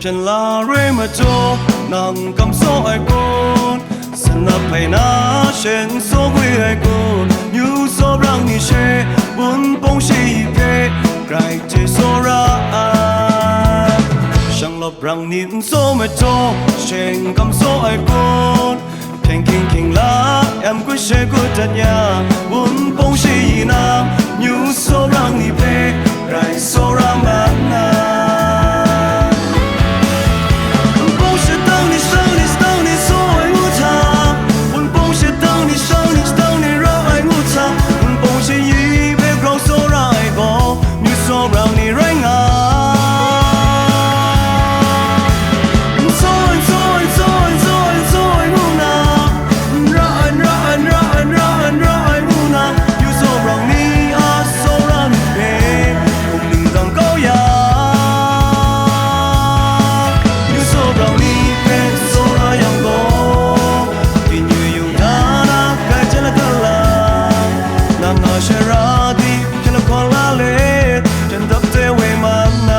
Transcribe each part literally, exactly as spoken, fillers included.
Hpyen la re majaw, nang kamsaw ai kun, sanap hpai na she n saw gwi ai kun, myu tsawrang ni she, Wunpawng shayi hpe, grai chye tsawra ai. Shanglawp rang ni n saw majaw, she n kamsaw ai kun, hpyen hkying hkying la, em kut she kut dat ya, Wunpawng shayi na, myu tsawrang ni hpe, grai tsawra ma na. Wunpawng shadang ni shadang ni shadang ni saw ai ngu hta, Wunpawng shadang ni shadang ni shadang ni ra ai ngu hta, Wunpawng shayi hpe grau tsawra ai gaw, myu tsawrang ni rai nga. N saw ai, n saw ai, n saw ai, n saw ai, n saw ai ngu na, n ra ai, n ra ai, n ra ai, n ra ai, n ra ai ngu na, myu tsawrang ni a tsawra myit hpe, bungling dang kau ya. Myu tsawrang ni hpe tsawra yang gaw, byin yu yu na na, grai chye la ta la, nang a shara di hpyen lahkawng la let, jan dap de woi ma na.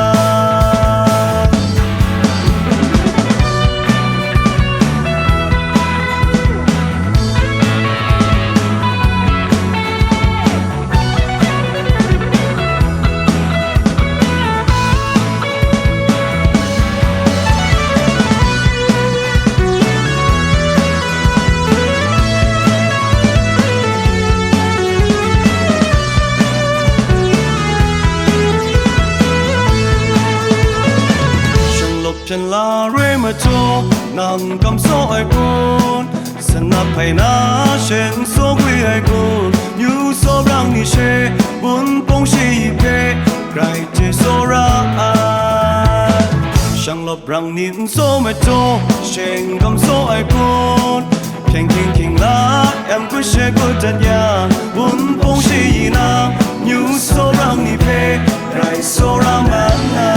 Shanglawp hpyen la re majaw, nang kamsaw ai kun, sanap hpai na she n saw gwi ai kun, myu tsawrang ni she, Wunpawng shayi hpe, grai chye tsawra ai. Shanglawp rang ni n saw majaw, she n kamsaw ai kun, hpyen hkying hkying la, em kut she kut dat ya, Wunpawng shayi na, myu tsawrang ni hpe, grai tsawra ma na.